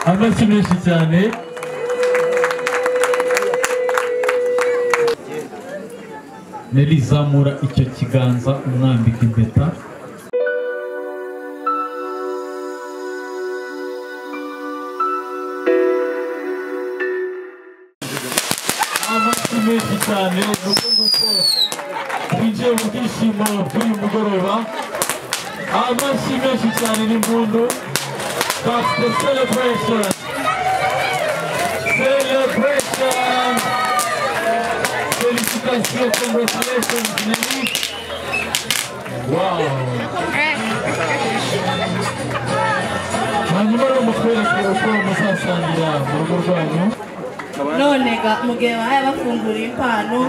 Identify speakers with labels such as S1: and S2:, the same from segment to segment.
S1: Amashyi menshi cyane. Nelly, zamura icyo kiganza umwambika impeta. Amashyi menshi cyane. Nuko nguko twinjiye mu byishimo by'uyu mugoroba. Amashyi menshi cyane n'impundu. That's the celebration. Celebration. Félicitations, congratulations, Nelly. Wow. Hanyuma rero mutwereke uko muzasangira mu rugo rwanyu.
S2: None ga mu gihe bahaye bafungura impano,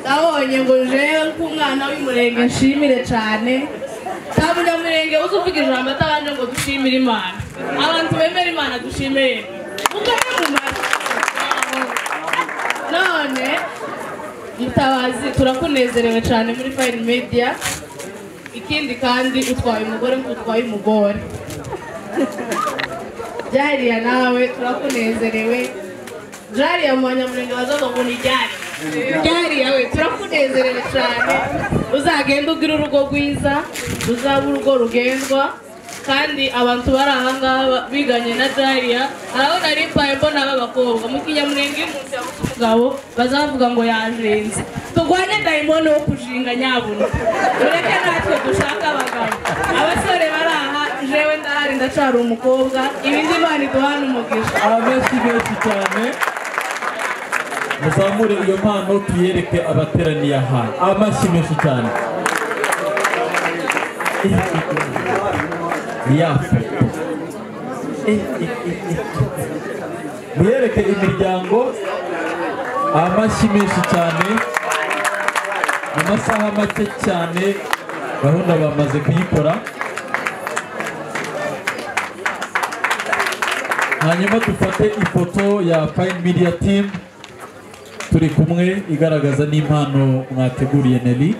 S2: ndabonye ngo jewe nk'umwana w'Umurenge nshimire cyane. Nta munyamurenge uzi uvuga ijambo atabanje ngo dushimire Imana. Abantu bemera Imana dushimire. Mukore mu mashyi. None Mutabazi, turakunezerewe cyane muri Fine Media. Ikindi kandi utwaye umugore nk'utwaye umugore. Jariya nawe turakunezerewe. Jariya mu banyamurenge bazaza ngo ni jari. Jariya we turakunezerewe cyane. Uzagenda ugira urugo rwiza, uzaba urugo rugendwa. Kandi abantu bari aha ngaha biganye na Jariya, arabona ari mpaye mbona b'abakobwa mu kinyamurenge iyo umuntu yabuze umugabo bazavuga ngo yajenze. Turwanye dayimoni wo kujinga nyabuna, tureke natwe dushaka abagabo. Abasore bari aha, jewe ndahari ndacara umukobwa, ibindi Imana iduhana umugisha.
S1: Amashyi menshi cyane. Muzamure iyo mpano tuyereke abateraniye aha. Amashyi menshi cyane. Ya foto. Muyereke imiryango. Amashyi menshi cyane. Mu masaha make cyane gahunda bamaze kuyikora. Hanyuma dufate ifoto ya Fine Media Team turi kumwe, igaragaza n'impano mwateguriye Nelly.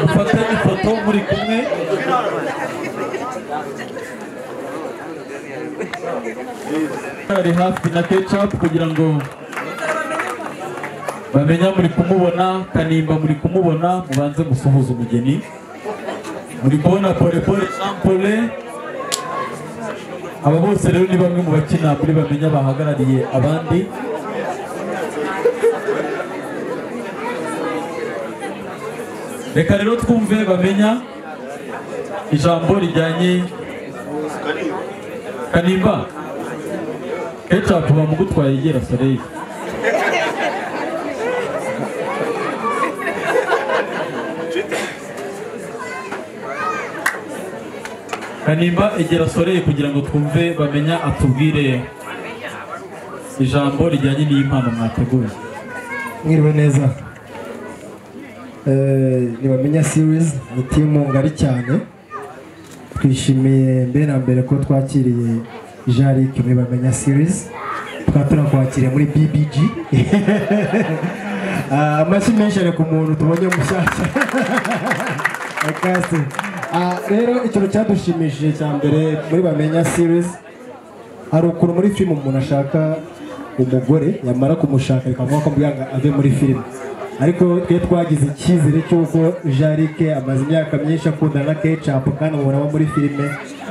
S1: Dufate ifoto muri kumwe. Ari hafi na Ketchup kugira ngo bamenya muri kumubona. Kanimba muri kumubona, mubanze musuhuze umugeni. Muri kubona Pole Pole Jean Paul. Aba bose rero ni bamwe mu bakina muri bamenya bahagarariye abandi. Reka rero twumve bamenya ijambo rijyanye Kanimba. Ketchup bamugutwaye yegera Soleil. Kanimba egera Soleil kugira ngo twumve bamenya atubwire ijambo rijyanye n'iyi mpano mwateguye.
S3: Mwiriwe neza. Ni Bamenya series ni timu ngari cyane. Twishimiye mbere na mbere ko twakiriye Jean-Luc muri Bamenya series, tukaba turakwakiriye muri BBG. Amashyi menshi ari ku muntu tubonye mushyashya. Rero ikintu cyadushimishije cya mbere muri Bamenya series, hari ukuntu muri filime umuntu ashaka umugore yamara kumushaka bikavuga ko mbwanga ave muri filime. Ariko twe twagize icyizere cy'uko Jean-Luc amaze imyaka myinshi akundana na Ketchup kandi amubonamo muri filime.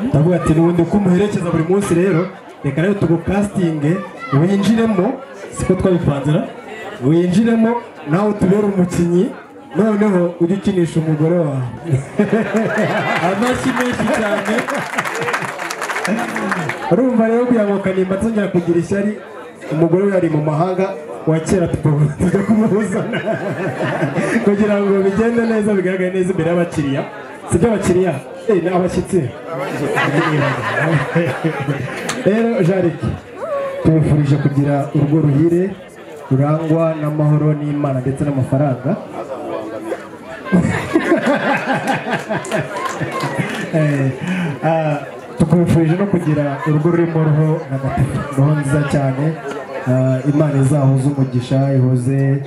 S3: Ndavuga ati n'ubundi uko umuherekeza buri munsi rero reka rero tugukastinge winjiremo, siko twabipanzira, winjiremo nawe utubere umukinnyi, noneho ujye ukinisha umugore wawe.
S1: Amashyi menshi cyane.
S3: Urumva rero kugira ngo Kanimba atazongera kugira ishyari, umugore we ari mu mahanga wa kera tujya kumuzana kugira ngo bigende neza, bigaragare neza imbere y'abakiriya. Sibyo abakiriya? Ni abashyitsi. Rero Jean-Luc, tubifurije kugira urugo ruhire rurangwa n'amahoro n'Imana ndetse n'amafaranga. Tukwifurije no kugira urugo rurimo roho ntagatifu, roho nziza cyane. Imana izahoze umugisha, ihoze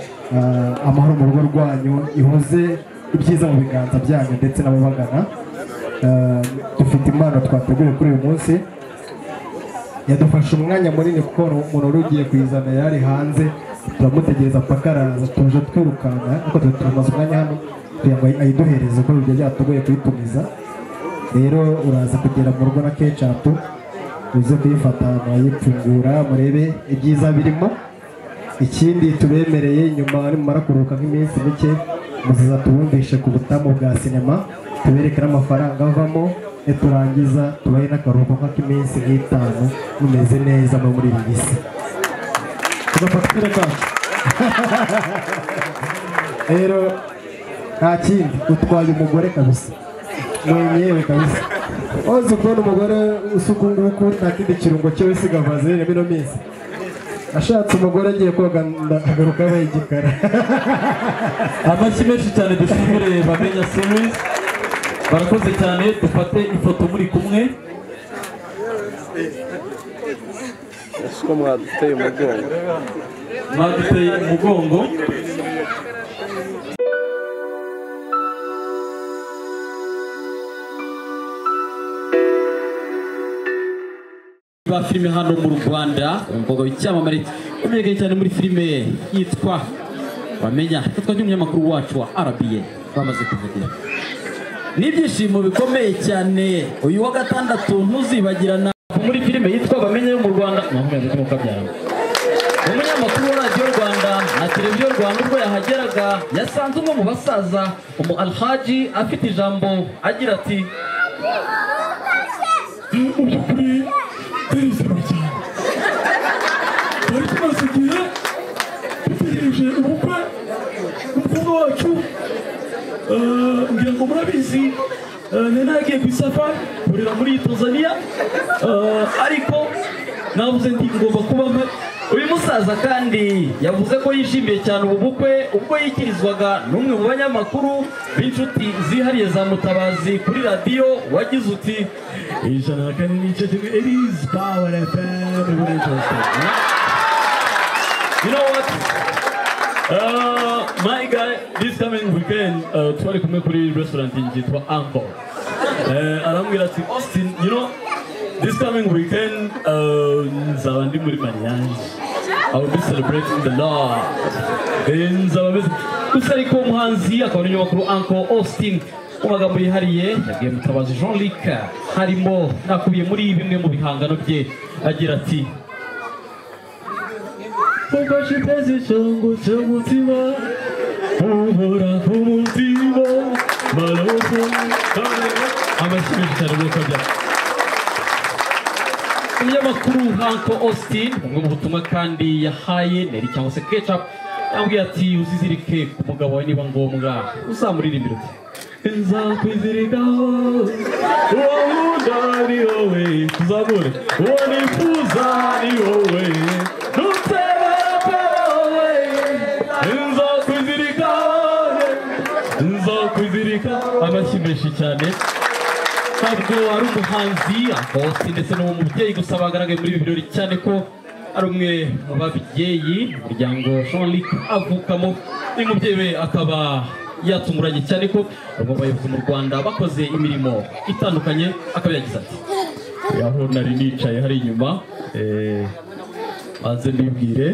S3: amahoro mu rugo rwanyu, ihoze ibyiza mu biganza byanyu ndetse n'ababagana. Dufite impano twateguye kuri uyu munsi, yadufashe umwanya munini kuko umuntu wari ugiye kuyizana yari hanze, turamutegereza paka araza, tuje twirukanka ariko tumaze umwanya hano kugira ngo ayiduhereze kuko ibyo byatugoye kuyitumiza. Rero uraza kugera mu rugo na Kecapu, uze kuyifata murayipfungura murebe ibyiza birimo. Ikindi tubemereye nyuma nimumara kuruhuka nk'iminsi mike, muzaza tubumvishe ku butamu bwa sinema, tubereke n'amafaranga avamo, niturangiza tubahe n'akaruhuko nk'ak'iminsi nk'itanu mumeze neza muri iyi si. Tugafata kacu. Rero nta kindi, utwaye umugore kabisa, mwenyewe kabisa. Ozi kubona umugore usuku nguku nta kindi kirungo cyo wisiga vaseline bino minsi. Ashatse umugore agiye koga ndagaruka abaye igikara.
S1: Amashyi menshi cyane dushimire Bamenya series, barakoze cyane. Dufate ifoto muri kumwe.
S4: Siko mwaduteye umugongo,
S1: mwaduteye umugongo. Ba filime hano mu Rwanda, umukobwa w'icyamamare umenyekanye cyane muri filime yitwa Bamenya, yitwa n'umunyamakuru wacu wa RBA bamaze kuvugira. N'ibyishimo bikomeye cyane uyu wa gatandatu ntuzibagirana muri filime yitwa Bamenya yo mu Rwanda. Umunyamakuru wa Radio Rwanda na Televiziyo Rwanda ubwo yahageraga yasanze umwe mu basaza umu Alhaji afite ijambo agira ati:
S5: mu by'ukuri turizera cyane, twari tumaze igihe dutegereje ubukwe umukobwa wacu, ngira ngo murabizi nari nagiye ku isafari kurera muri Tanzania, ariko navuze nti ngomba kuba mpari.
S1: Uyu musaza kandi yavuze ko yishimiye cyane ubu bukwe ubwo yikirizwaga n'umwe mu banyamakuru b'inshuti zihariye za Mutabazi kuri radiyo wagize uti:
S5: 104.1 it is Power FM. You know what? My guy, this coming weekend, twari kumwe kuri restaurant yitwa Uncle. Arambwira ati: Austin, you know, this coming weekend, nzaba ndi muri mariage. I will be celebrating the Lord. Nzaba meze gusa. Ariko umuhanzi akaba n'umunyamakuru Uncle Austin mu magambo yihariye yabwiye Mutabazi Jean Luc harimo nakubiye muri bimwe mu bihangano bye agira ati: Mfashe ipezi cyangu cy'umutima, uhora ku mutima maloko. Amashyi menshi cyane nk'uko byaba. Umunyamakuru Uncle Austin umwe mu butumwa kandi yahaye Nelly cyangwa se Kecapu yambwiye ati: uzizirike ku mugabo wawe niba ngombwa uzamuririmbira uti: nzakwizirikaho uwo nkunda ni wowe, tuzamure uwo nifuza ni wowe, nutebera pe wowe, nzakwizirikaho, nzakwizirika. Amashyi menshi cyane. Ntabwo ari umuhanzi Austin ndetse n'uwo mubyeyi gusa bagaragaye muri ibi birori, cyane ko ari umwe mu babyeyi umuryango Jean Luc avukamo. Uyu mubyeyi we akaba yatunguranye cyane ko ari mu bayobozi mu Rwanda bakoze imirimo itandukanye, akaba yagize ati: aho nari nicaye hari inyuma, banze mbibwire,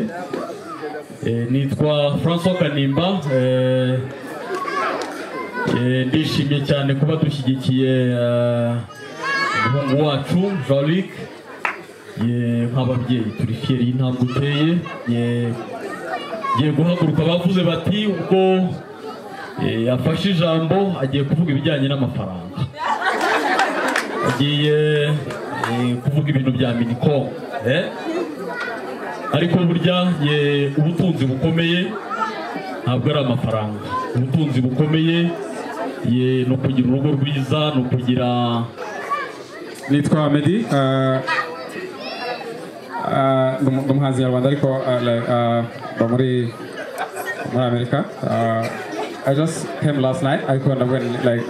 S5: nitwa François Kanimba. Ndishimye cyane kuba dushyigikiye umuhungu wacu Jean Luc. Nk'ababyeyi turi fieri y'intambwe uteye. Ngiye guhaguruka bavuze bati ubwo yafashe ijambo agiye kuvuga ibijyanye n'amafaranga, agiye kuvuga ibintu bya minicom, ariko burya ubutunzi bukomeye ntabwo ari amafaranga. Ubutunzi bukomeye ni ukugira urugo rwiza, ni ukugira.
S6: Nitwa Meddy, ndi umuhanzi nyarwanda ariko muri Amerika. I just came last night. I couldn't went like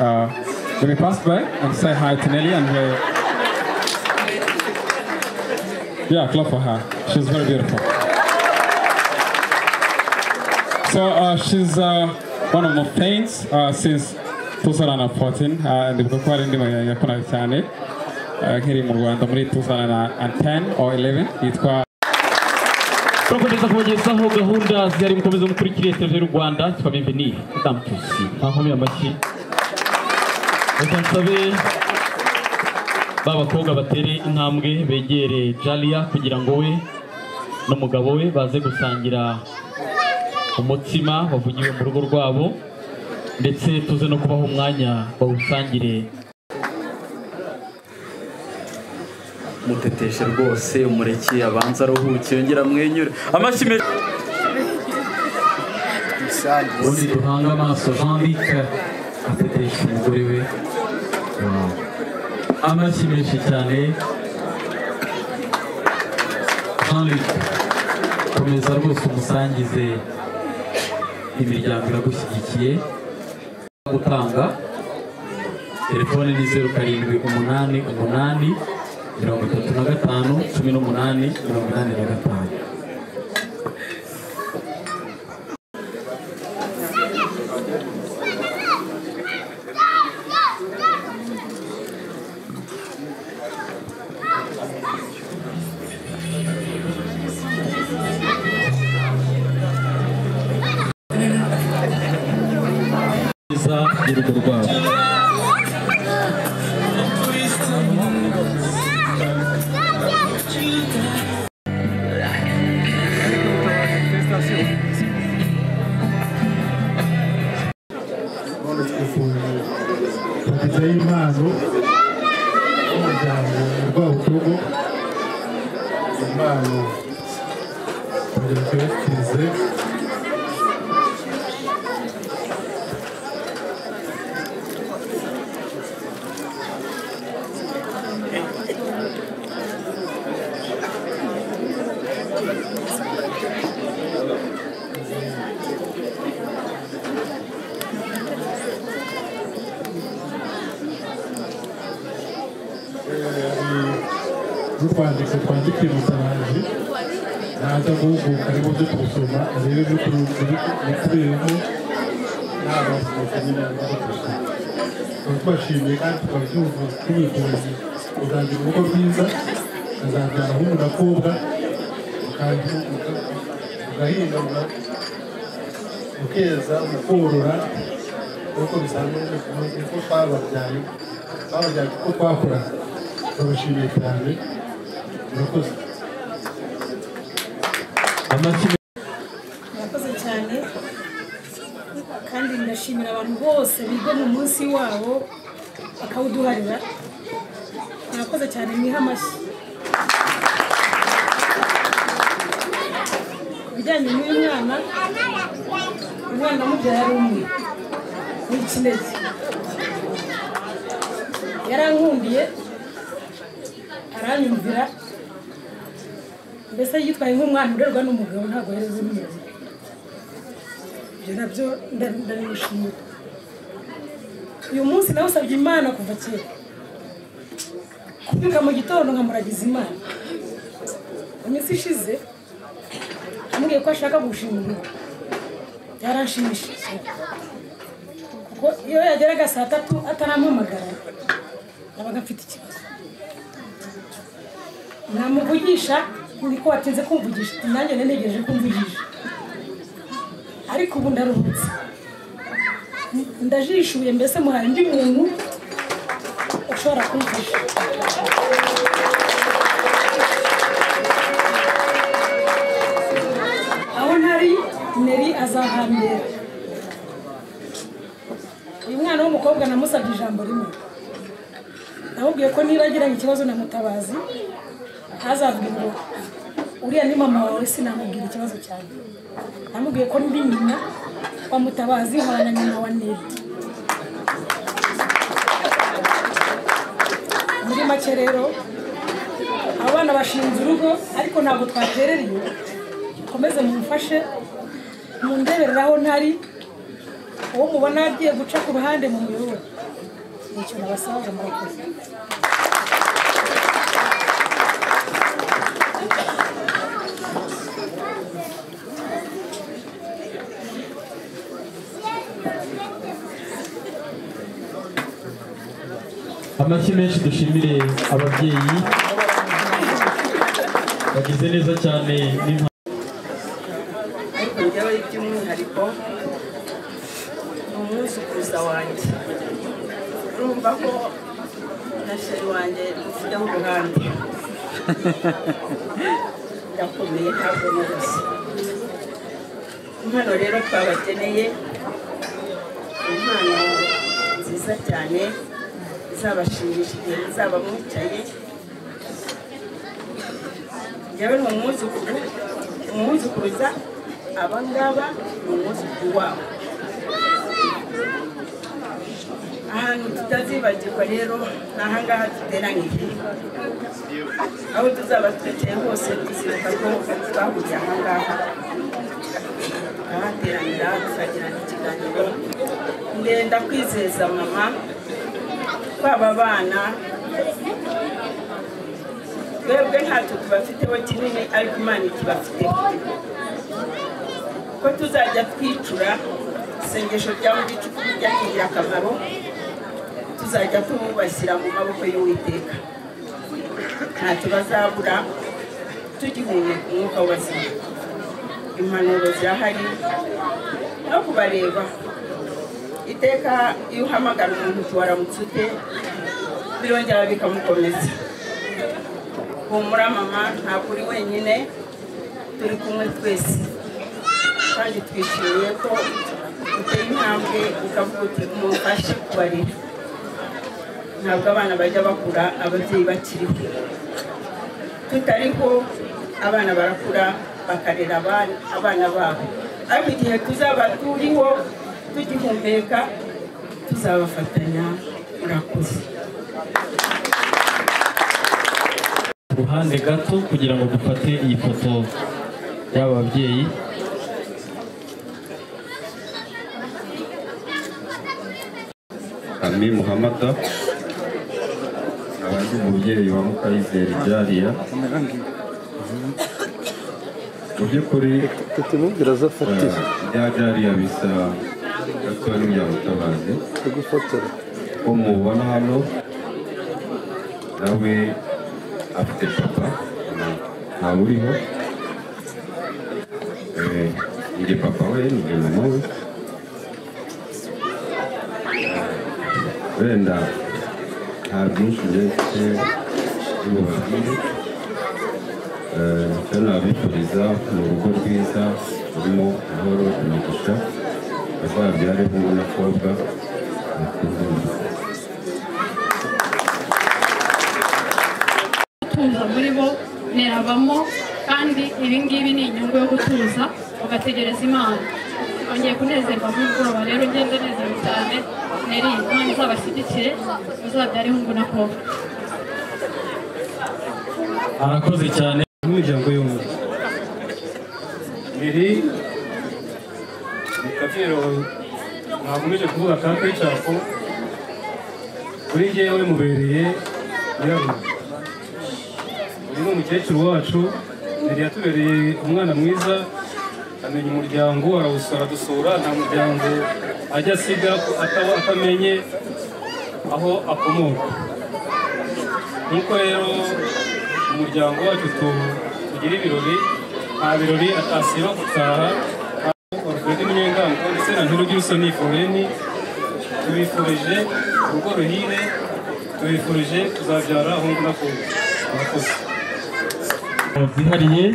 S6: let me pass by and say hi to Nelly and yeah, clap for her. She's very beautiful. So she's one of my fans since 2014. Ndibuka ko hari indi yakonaga cyane nkiri mu Rwanda muri 2010 or 11 yitwa.
S1: Turakomeza kubagezaho gahunda zihari, mukomeze mukurikire televiziyo y'u Rwanda. Twa Bienvenue Madame Tusi, ntankomeye amashyi. Reka nsabe ba bakobwa batere intambwe begere Jalia kugira ngo we n'umugabo we baze gusangira umutsima wavugiwe mu rugo rwabo, ndetse tuze no kubaha umwanya bawusangire. Muteteshe rwose, umureke abanza aruhuke yongera amwenyure. Amashyi meza. Ubundi duhanga amaso Jean Luc atetesha umugore we. Amashyi menshi cyane. Jean Luc, komeza rwose umusangize, imiryango iragushyigikiye. Gutanga telefone ni 0788 35 18 85. Y'urugo rwabo.
S7: Tugezeho impano y'umuryango Rwabutogo, impano tuyashyikirize. N'utwandiko twandikiye Mutabazi, naza guhuguka arimo byo kubusoma arebe ibikubiyemo, ntabashoboka nyine kubusoma. Tukaba tubashimiye kandi tukaba tubifuriza kuzagira urugo rwiza, ukazabyara abahungu n'abakobwa, ugahinga, ukeza, ukorora nk'uko bisanzwe, uko twababyaye uko twakoraga. Turabashimiye cyane, murakoze.
S8: Murakoze cyane, kandi ndashimira abantu bose biga mu munsi wabo bakawuduharira. Murakoze cyane, mwiha amashyi. Ku bijyanye n'uyu mwana, umwana mubyara ari umwe w'ikinege, yarankundiye aranyumvira, mbese yitwaye nk'umwana urerwa n'umugabo, ntabwo yareze n'umugabo. Ibyo nabyo ndabimushimira. Uyu munsi nawusabye Imana kuva kera, kubyuka mu gitondo nkamuragiza Imana. Mu minsi ishize ambwiye ko ashaka gushinga urugo, byaranshimishije, kuko iyo yageraga saa 3 atarampamagara nabaga mfite ikibazo. Namuvugisha niko watinze kumvugisha, nanjye ntegereje kumvugisha, ariko ubu ndaruhutse, ndajishuye, mbese muhaye undi muntu ushobora kumfasha. Aho ntari Neri azahambera. Uyu mwana w'umukobwa namusabye ijambo rimwe, namubwiye ko niba agiranye ikibazo na Mutabazi ntazavuge ngo uriya ni mama wawe, sinamubwira ikibazo cyane. Namubwiye ko ndi nyina wa Mutabazi, nkaba na nyina wa Neri. Muri make rero abo bana bashinze urugo, ariko ntabwo twaterera iyo. Mukomeze mumfashe, mundeberere aho ntari, uwo mubona agiye guca ku ruhande mumuyobore. Nicyo nabasabaga, murakoze.
S1: Amashyi menshi dushimire ababyeyi bagize neza cyane.
S9: Ariko njyewe by'umwihariko ni umwuzukuruza wanjye, urumva ko na sheri wanjye mufiteho uruhande, ndakomeye ntabwo noroshye. Impano rero twabageneye impano nziza cyane izabashimisha igihe muzaba mwicaye. Njyewe ni umwuzukuru, umwuzukuruza aba ngaba ni umwuzukuru wabo. Ahantu tutazibagirwa rero ni aha ngaha duteraniye, aho tuzaba twicaye hose tuzibuka ko twahuriye aha ngaha, tukahateranira tukagirana ikiganiro. Ndenda kwizeza mama kwaba bana twebwe ntacyo tubafiteho kinini, ariko Imana ikibafiteho, ko tuzajya twicura isengesho rya mu gicuku rya ingirakamaro, tuzajya tubashyira mu maboko y'Uwiteka, ntacyo bazabura tugihumeka umwuka w'abazima. Impanuro zirahari no kubareba iteka. Iyo uhamagara umuntu tuwaramutse ute, birongera bikamukomeza. Humura mama, ntabwo uri wenyine, turi kumwe twese, kandi twishimiye ko uteye intambwe ukavuga uti mumfashe kubarera. Ntabwo abana bajya bakura ababyeyi bakiriho, tutariho abana barakura bakarera abana babo, ariko igihe tuzaba turiho tugihumeka tuzabafatanya. Murakoze.
S1: Ruhande gato kugira ngo dufate iyi foto y'aba babyeyi.
S10: Ami Muhammad abandi umubyeyi wa Mukayizeri Jariya. Mu by'ukuri bya Jariya bisa gato n'ibya Mutabazi ko mubona hano, nawe afite papa ntawe uriho, njye papa we njye mama we. Wenda nta byinshi ndetse n'ubabwire, icyo nabifuriza ni urugo rwiza rurimo amahoro, imigisha, bazabyare hungu n'akobwa.
S11: Gutuza muri bo nerabamo, kandi ibi ngibi ni inyungu yo gutuza ugategereza Imana. Ongeye kunezerwa n'ubwoba rero, ngende nezerewe cyane. Neri, Imana izabashyigikire, muzabyare hungu n'akobwa.
S1: Arakoze cyane.
S12: Imiryango yombi Neri mu kabyiniro ntakomeje kuvuga ka kecapu, kuri njyewe mubereye nyirarume. Uyu ni umukecuru wacu. Neri yatubereye umwana mwiza, amenya umuryango, arawusura, aradusura, nta muryango ajya asiga atamenye aho akomoka. Nk'uko rero umuryango wacu tugira ibirori, nta birori atasiba gutaha. Alfred Munyengango ndetse na Nturugirusoni Foreni, tubifurije urugo ruhire, tubifurije kuzabyara hungu n'akobwa. Murakoze.
S1: Zihariye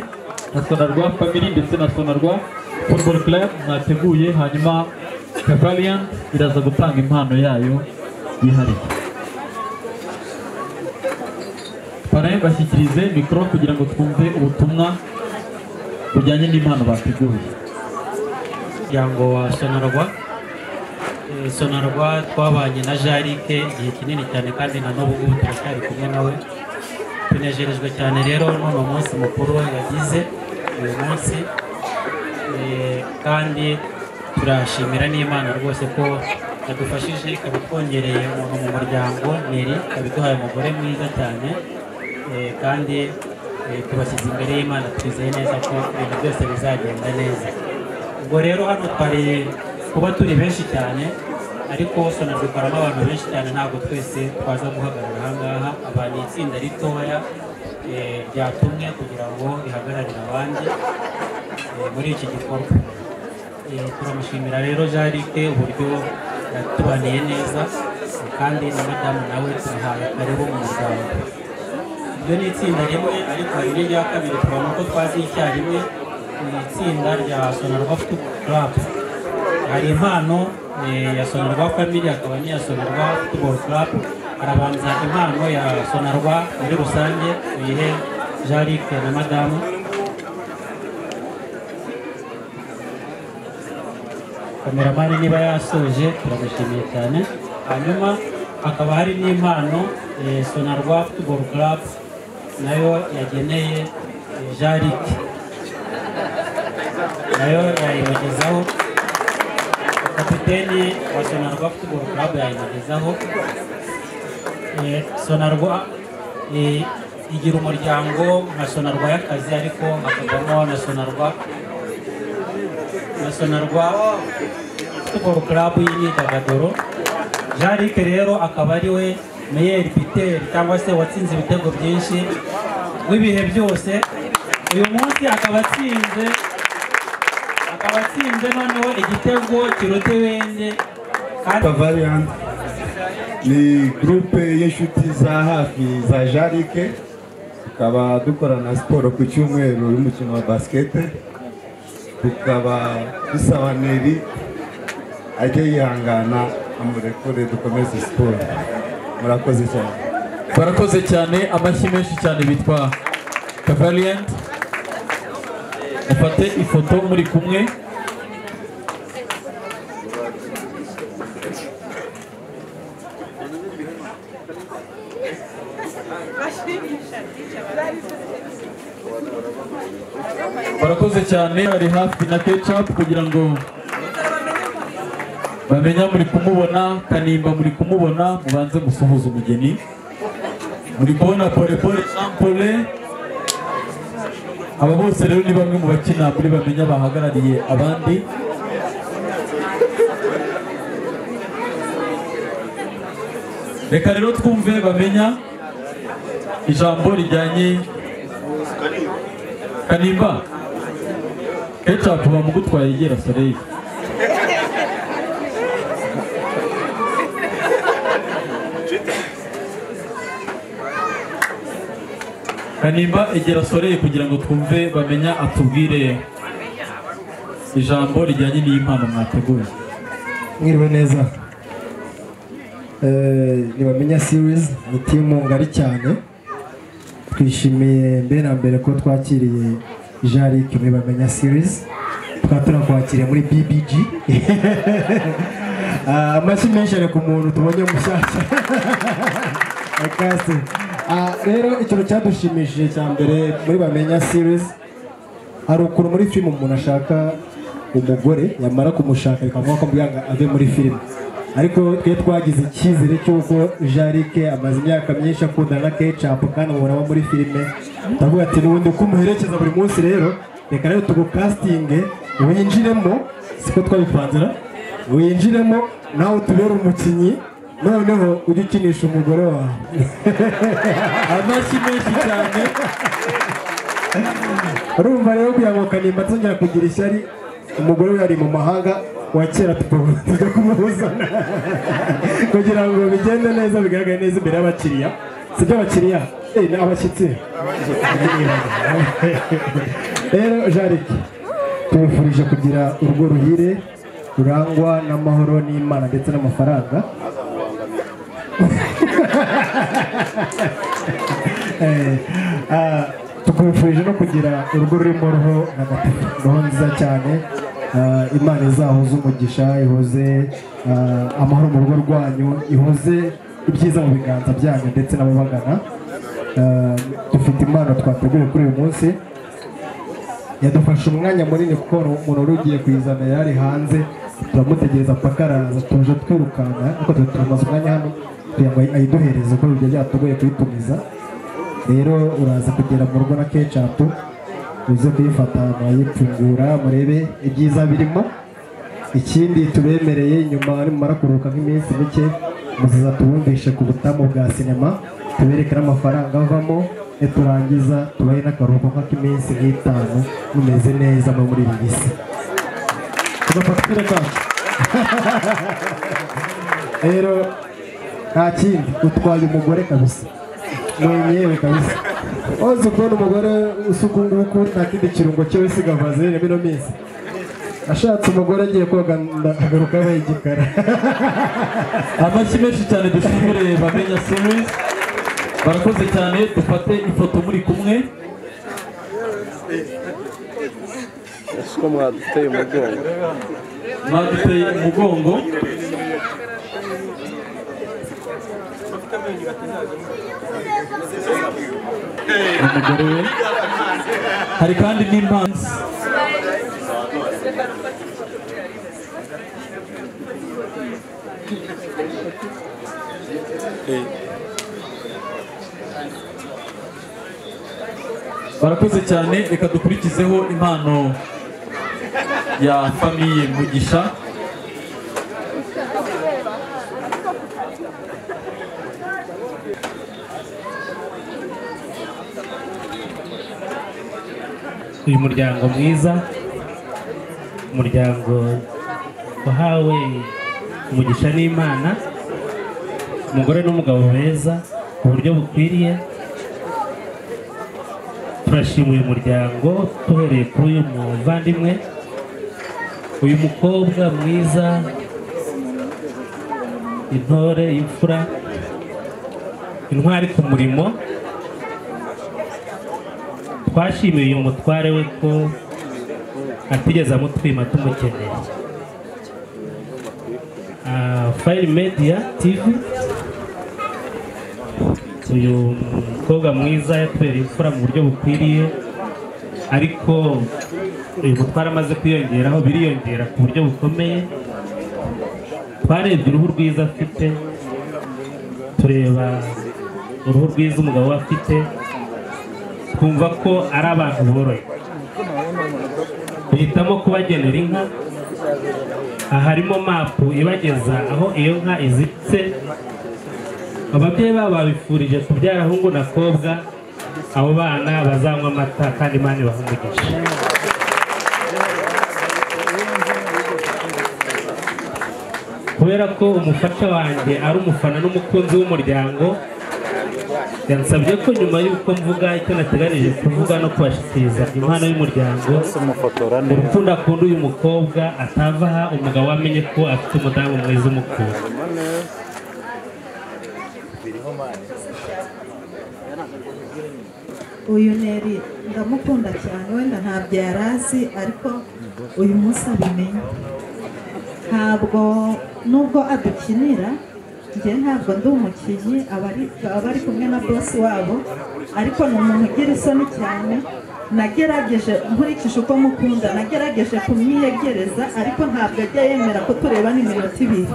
S1: na Sonarwa Family ndetse na Sonarwa Football Club mwateguye, hanyuma Cavalian iraza gutanga impano yayo yihariye. Parrain bashyikirize mikoro kugira ngo twumve ubutumwa bujyanye n'impano bateguye.
S13: Umuryango wa Sonarwa, Sonarwa twabanye na Jarike igihe kinini cyane, kandi na n'ubu ngubu turacyari kumwe nawe. Tunejerejwe cyane rero n'uno munsi mukuru yagize uyu munsi, kandi turashimira n'Imana rwose ko yadufashije ikabitwongereye umuntu mu muryango. Neri ikabiduhaye umugore mwiza cyane, kandi tubashyize imbere y'Imana, twizeye neza ko ibintu byose bizagenda neza. Ubwo rero hano twari kuba turi benshi cyane, Ariko Sonarwa ikoramo abantu benshi cyane, ntabwo twese twaza guhagarara aha ngaha. Aba ni itsinda ritoya ryatumwe kugira ngo rihagararire abandi muri iki gikorwa. Turamushimira rero Jean-Luc uburyo yatubaniye neza, kandi na madamu nawe tumuhaye karibu mu muryango. Iryo ni itsinda rimwe, ariko hari n'irya kabiri tubona ko twazi icyarimwe, ni itsinda rya Sonarwa Football Club. Hari impano ya Sonarwa Family, hakaba n'iya Sonarwa Football Club. Harabanza impano ya Sonarwa muri rusange tuyihe Jean-Luc na madamu. Kameramani niba yasoje turamushimiye cyane. Hanyuma hakaba hari n'impano Sonarwa Football Club nayo yageneye Jean-Luc, nayo yayibagezaho. Kapiteni wa Sonarwa Football Club yayibagezaho. Sonarwa igira umuryango nka Sonarwa y'akazi, ariko hakabamo na Sonarwa Football Club y'imyidagaduro. Jean-Luc rero akaba ari we meilleur buteur cyangwa se watsinze ibitego byinshi w'ibihe byose. Uyu munsi akaba atsinze noneho igitego kiruta ibindi.
S14: Bavarian ni groupe y'inshuti za hafi za Jean-Luc, tukaba dukorana siporo ku cyumweru y'umukino wa basket, tukaba dusaba Neri ajye yihangana amurekure dukomeze siporo. Murakoze cyane.
S1: Barakoze cyane, amashyi menshi cyane. Bitwa Cavaliant. Mufate ifoto muri kumwe. Barakoze cyane, bari hafi na ketchup kugira ngo bamenya muri kumubona. Kanimba muri kumubona, mubanze musuhuze umugeni. Muri kubona Pole Pole Jean Paul. Aba bose rero ni bamwe mu bakina muri bamenya bahagarariye abandi. Reka rero twumve bamenya ijambo rijyanye Kanimba. Ketchup bamugutwaye igera Soleil. Kanimba egera Soleil kugira ngo twumve bamenya atubwire ijambo rijyanye n'iyi mpano mwateguye.
S3: Mwiriwe neza. Ni Bamenya series ni timu ngari cyane. Twishimiye mbere na mbere ko twakiriye Jean-Luc muri Bamenya series, tukaba turakwakiriye muri BBG. Amashyi menshi ari ku muntu tubonye mushyashya. Rero ikintu cyadushimishije cya mbere muri Bamenya series, hari ukuntu muri filime umuntu ashaka umugore yamara kumushaka bikavuga ko ngo ave muri filime, ariko twe twagize icyizere cy'uko Jean-Luc amaze imyaka myinshi akundana na Ketchup kandi umubona muri filime, ndavuga ati n'ubundi uko umuherekeza buri munsi rero reka rero tugukasitinge winjiremo, siko twabipanzira, winjiremo nawe utubere umukinnyi, noneho ujye ukinisha umugore wawe.
S1: Amashyi menshi cyane.
S3: Urumva rero kugira ngo Kanimba atazongera kugira ishyari, umugore we ari mu mahanga wa kera tujya kumuzana kugira ngo bigende neza, bigaragare neza imbere y'abakiriya. Sibyo abakiriya? Ni abashyitsi. Rero Jean-Luc tubifurije kugira urugo ruhire rurangwa n'amahoro n'Imana ndetse n'amafaranga. Tukwifurije no kugira urugo rurimo roho ntagatifu, roho nziza cyane. Imana izahoze umugisha, ihoze amahoro mu rugo rwanyu, ihoze ibyiza mu biganza byanyu ndetse n'ababagana. Dufite impano twateguye kuri uyu munsi, yadufashe umwanya munini kuko umuntu wari ugiye kuyizana yari hanze, turamutegereza paka araza, tuje twirukanka ariko tumaze umwanya hano kugira ngo ayiduhereze kuko bijya byatugoye kuyitumiza. Rero uraza kugera mu rugo na Ketchup uze kuyifata murayipfungura murebe ibyiza birimo. Ikindi tubemereye, nyuma nimumara kuruhuka nk'iminsi mike, muzaza tubumvishe ku butamu bwa sinema, tubereke n'amafaranga avamo, niturangiza tubahe n'akaruhuko nk'ak'iminsi nk'itanu mumeze neza muri iyi si. Tugafata kacu. Rero nta kindi, utwaye umugore kabisa, mwenyewe kabisa. Ozi kubona umugore usuku nguku nta kindi kirungo cyo wisiga vaseline bino minsi. Ashatse umugore agiye koga ndagaruka abaye igikara.
S5: Amashyi menshi cyane dushimire Bamenya series, barakoze cyane. Dufate ifoto muri kumwe.
S4: Ese mwaduteye umugongo?
S5: Mwaduteye umugongo. Umugore we. Hari kandi n'impano. Barakoze cyane. Reka dukurikizeho impano ya famiye Mugisha.
S13: Uyu muryango mwiza, umuryango wahawe umugisha n'Imana, umugore n'umugabo beza ku buryo bukwiriye. Turashima uyu muryango tuhereye kuri uyu muvandimwe, uyu mukobwa mwiza, intore, imfura, intwari ku murimo. Twashimiye uyu mutware we ko atigeze amutwima tumukeneye. Fire Media TV, uyu mukobwa mwiza yatwereye imfura mu buryo bukwiriye, ariko uyu mutware amaze kwiyongeraho biriyongera ku buryo bukomeye. Twarebye uruhu rwiza afite, tureba uruhu rwiza umugabo we afite, twumva ko ari abantu boroye, duhitamo kubagenera inka. Harimo mapu ibageza aho iyo nka izitse. Ababyeyi babo babifurije kubyara hungu na kobwa, abo bana bazanywa amata kandi Imana ibahe umugisha. Kubera ko umufasha wanjye ari umufana n'umukunzi w'umuryango, yansabye ko nyuma y'uko mvuga icyo nateganije kuvuga no kubashikiriza impano y'umuryango, urukundo akunda uyu mukobwa atava aha umugabo amenye ko afite umudamu mwiza umukunda.
S15: Uyu Neri ndamukunda cyane, wenda ntabyo yari azi ariko uyu munsi abimenye. Ntabwo nubwo adukinira, njye ntabwo ndi umukinnyi, aba ari kumwe na bosi wabo, ariko ni umuntu ugira isoni cyane. Nagerageje nkurikije uko mukunda, nagerageje kumwiyegereza ariko ntabwo ajya yemera ko turebana iminota ibiri.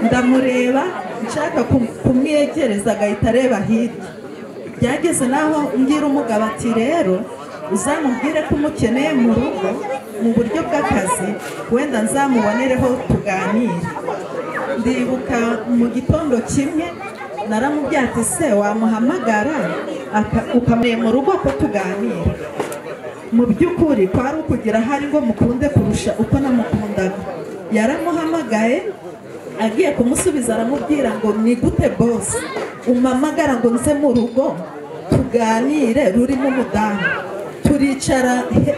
S15: Ndamureba nshaka kumwiyegereza agahita areba hirya. Byageze naho ngira umugabo ati rero uzamubwire ko umukeneye mu rugo mu buryo bw'akazi, wenda nzamubonereho tuganire. Ndibuka mu gitondo kimwe naramubwiye ati se wamuhamagara ukameye mu rugo ko tuganira. Mu by'ukuri kwari ukugira hari ngo mukunde kurusha uko namukundaga. Yaramuhamagaye agiye kumusubiza aramubwira ngo ni gute boss umamagara ngo nze mu rugo tuganire rurimo umudamu.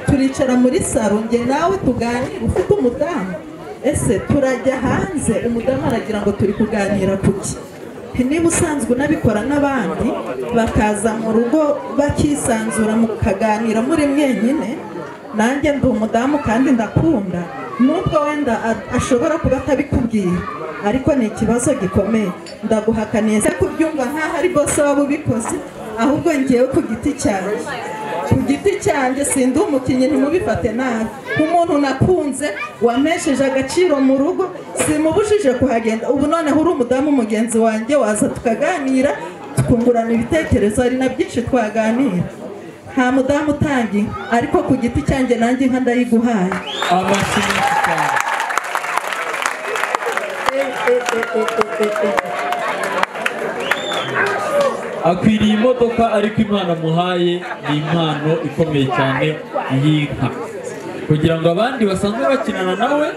S15: Turicara muri saro nge nawe tuganire ufite umudamu. Ese turajya hanze umudamu aragira ngo turi kuganira kuki? Niba usanzwe unabikora n'abandi bakaza mu rugo bakisanzura mukaganira muri mwenyine, nanjye ndi umudamu kandi ndakunda, nubwo wenda ashobora kuba atabikubwiye ariko ni ikibazo gikomeye. Ndaguhakaniye se kubyumva nkaho ari bose waba ubikoze, ahubwo ngewe ku giti cyanjye, ku giti cyanjye sindi umukinnyi, ntimubifate nabi. Umuntu nakunze wampesheje agaciro mu rugo simubujije kuhagenda. Ubu noneho uri umudamu mugenzi wanjye, waza tukaganira tukungurana ibitekerezo, hari na byinshi twaganira. Nta mudamu utangi, ariko ku giti cyanjye nanjye inka ndayiguhaye.
S5: Amashyi menshi cyane. Akwiriye imodoka, ariko impano amuhaye ni impano ikomeye cyane y'inka, kugira ngo abandi basanzwe bakinana nawe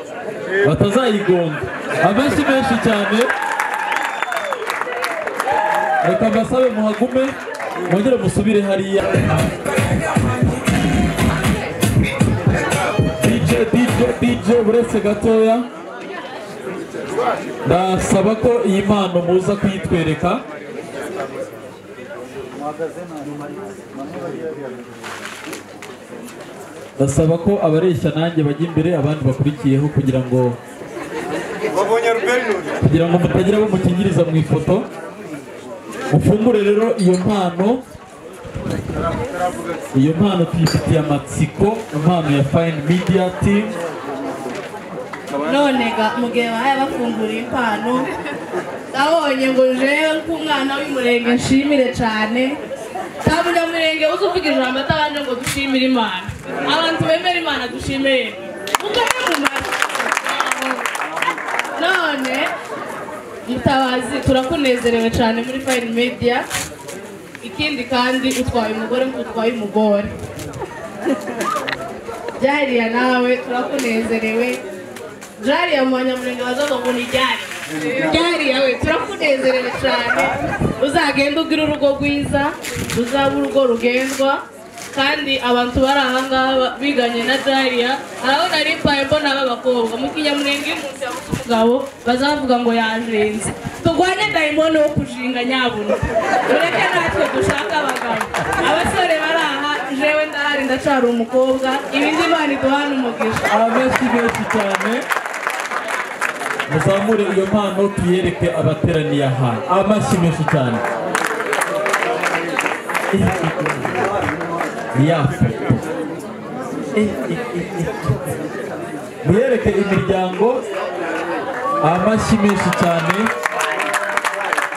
S5: batazayigonga. Amashyi menshi cyane. Reka mbasabe muhagume, mwongere musubire hariya. DJ DJ DJ, buretse gatoya, ndasaba ko iyi mpano muza kuyitwereka. Ndasaba ko abareshya nanjye bajya imbere, abandi bakurikiyeho, kugira ngo mutagira abo mukingiriza mu ifoto. Mufungure rero iyo mpano. Iyo mpano tuyifitiye amatsiko, impano ya Fine Media Team.
S2: None ga mu gihe bahaye bafungura impano, ndabonye ngo jewe nk'umwana w'Umurenge nshimire cyane. Nta munyamurenge uzi uvuga ijambo atabanje ngo dushimire Imana. Abantu bemera Imana dushimire, mukore mu mashyi. None Mutabazi, turakunezerewe cyane muri Fine Media. Ikindi kandi utwaye umugore nk'utwaye umugore. Jariya nawe turakunezerewe. Jariya mu banyamurenge bazaza ngo ni ryari. Jariya we turakunezerewe cyane. Uzagenda ugira urugo rwiza, uzaba urugo rugendwa. Kandi abantu bari aha ngaha biganye na Jariya, arabona ari mpaye mbona b'abakobwa mu kinyamurenge iyo umuntu yabuze umugabo bazavuga ngo yajenze. Turwanye dayimoni wo kujinga nyabuna, ureke natwe dushaka abagabo. Abasore bari aha, jewe ndahari ndacara umukobwa, ibindi Imana iduhana umugisha.
S5: Amashyi menshi cyane. Muzamure iyo mpano tuyereke abateraniye aha. Amashyi menshi cyane. Ya foto muyereke imiryango. Amashyi menshi cyane.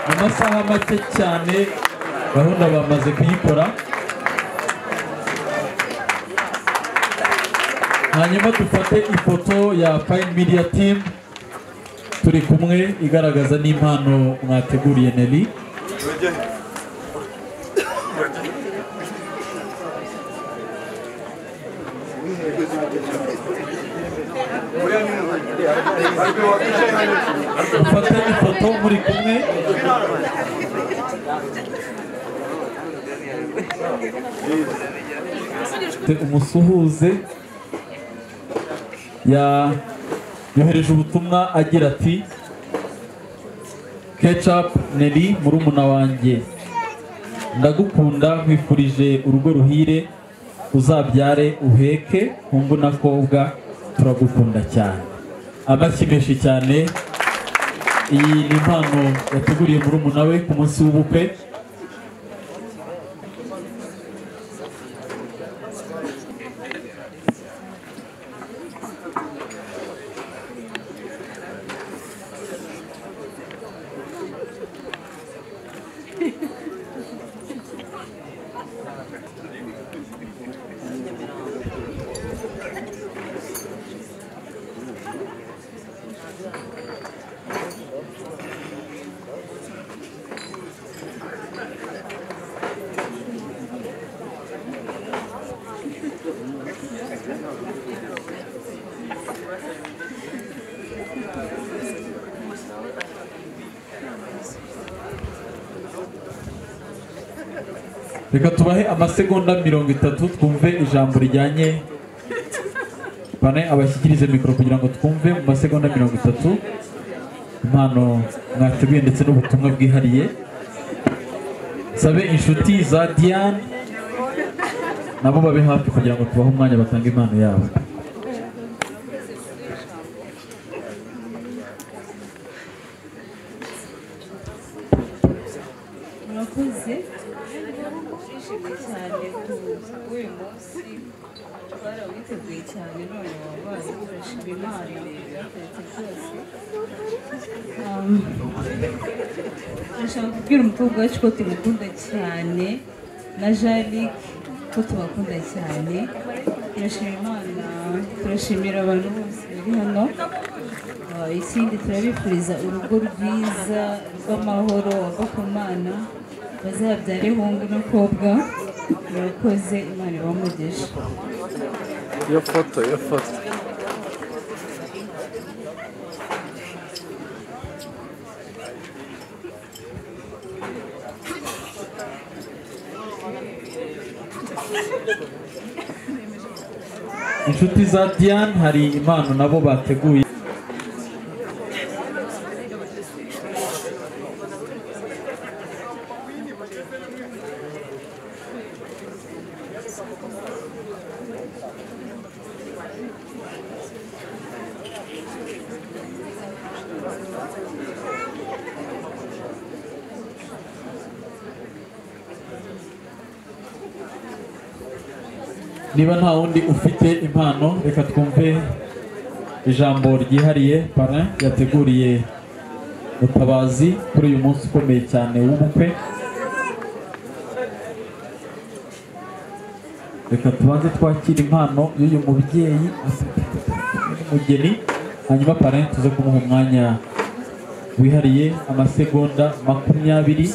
S5: Mu masaha make cyane gahunda bamaze kuyikora. Hanyuma dufate ifoto ya Fine Media Team turi kumwe, igaragaza n'impano mwateguriye Nelly. Mufate ifoto muri kumwe. Umusuhuze yohereje ubutumwa agira ati: Ketchup Nelly murumuna wanjye, ndagukunda, nkwifurije urugo ruhire, uzabyare uheke hungu na kobwa, turagukunda cyane. Amashyi menshi cyane. Iyi ni impano yateguriye murumuna we ku munsi w'ubukwe. Reka tubahe amasegonda 30 twumve ijambo rijyanye bane abashyikirize mikoro kugira ngo twumve mu masegonda 30 impano mwateguye ndetse n'ubutumwa bwihariye. Sabe inshuti za Diane nabo babe hafi kugira ngo tubahe umwanya batange impano yabo.
S16: Murakoze, turishimye cyane kuri uyu munsi, twarawiteguye cyane none wabaye, turashima Imana byaturutse byose. Turashaka kubwira umukobwa wacu ko tumukunda cyane na Jalick ko tubakunda cyane. Turashima Imana, turashimira abantu bose bari hano. Ikindi turabifuriza urugo rwiza rw'amahoro bava ku Mana, bazabyare hungu n'ukobwa. Murakoze, Imana ibamugishe.
S4: Iyo foto, iyo foto.
S1: Inshuti za Diane hari impano nabo bateguye. Niba nta wundi ufite impano, reka twumve ijambo ryihariye parrain yateguriye Mutabazi kuri uyu munsi ukomeye cyane w'ubukwe. Reka tubanze twakire impano y'uyu mubyeyi n'umugeni, hanyuma parrain tuze kumuha umwanya wihariye amasegonda 20.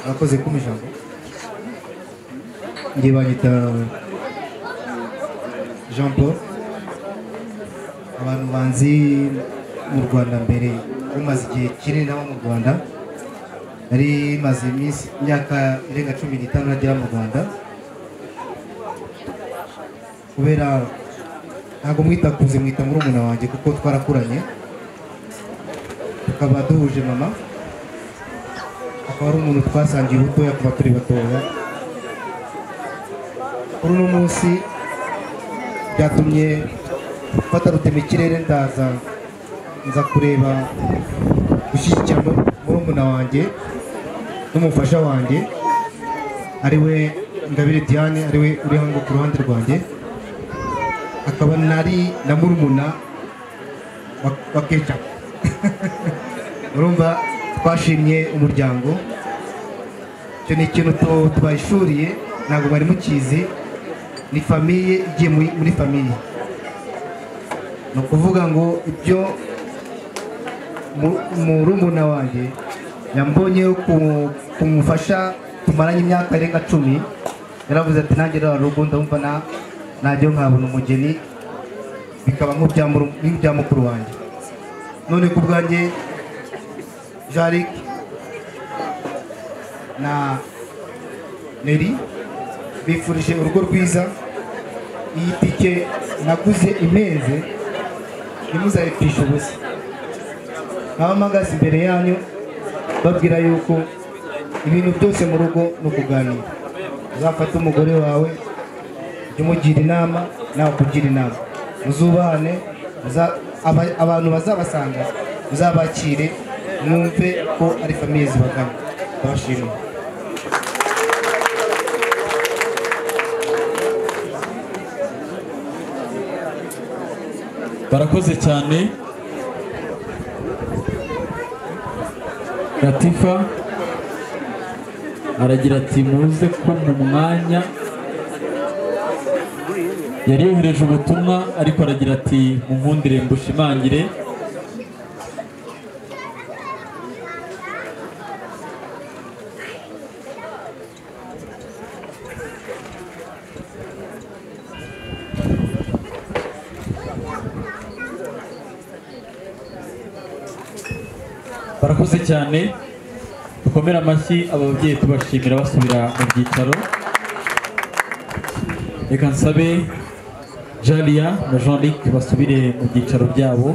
S3: Abakoze ku ijambo ngiye banyita Jean Paul. Abantu banzi mu Rwanda mbere, umaze igihe kinini nabo mu Rwanda, nari maze iminsi imyaka irenga 15 nagera mu Rwanda, kubera ntabwo mwita kuze mwita murumuna wanjye kuko twarakuranye, tukaba duhuje mama, akaba ari umuntu twasangiye ubutoya kuva turi batoya. Kuri uno munsi byatumye mfata rutemikirere ndaza nza kureba gushyigikira murumuna wanjye n'umufasha wanjye ariwe Ingabire Diane, ariwe uri hano ku ruhande rwanjye, akaba nari na murumuna wa Kecapu. Urumva twashimye umuryango, icyo ni ikintu tubahishuriye, ntabwo bari mukizi, ni famiye igiye muri famiye. Ni ukuvuga ngo ibyo murumuna wanjye yambonye kumufasha tumaranye imyaka irenga 10, yaravuze ati nanjye rero rugo ndumva najya nkabona umugeni, bikaba nk'ibya mukuru wanjye. None ku bwanjye Jarik na Neri bifurije urugo rwiza. Iyi tike naguze imeze ntimuzayipfishe ubusa. Nkaba mpagaze imbere yanyu babwira yuko ibintu byose mu rugo ni ukuganira. Uzafate umugore wawe ujye umugira inama, nawe akugira inama, muzubahane, abantu bazabasanga muzabakire, mwumve ko ari famiye zibagana. Ndabashimiye.
S1: Barakoze cyane. Latifa aragira ati muze ko mu mwanya yari yohereje ubutumwa, ariko aragira ati munkundire mbushimangire. Barakoze cyane, dukomere amashyi aba babyeyi tubashimira basubira mu byicaro. Reka nsabe Jalia na Jean-Luc basubire mu byicaro byabo,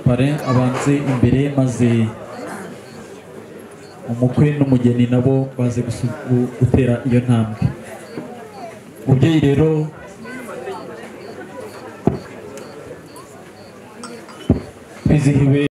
S1: parrain abanze imbere maze umukwe n'umugeni nabo baze gutera iyo ntambwe. Mubyeyi rero twizihiwe.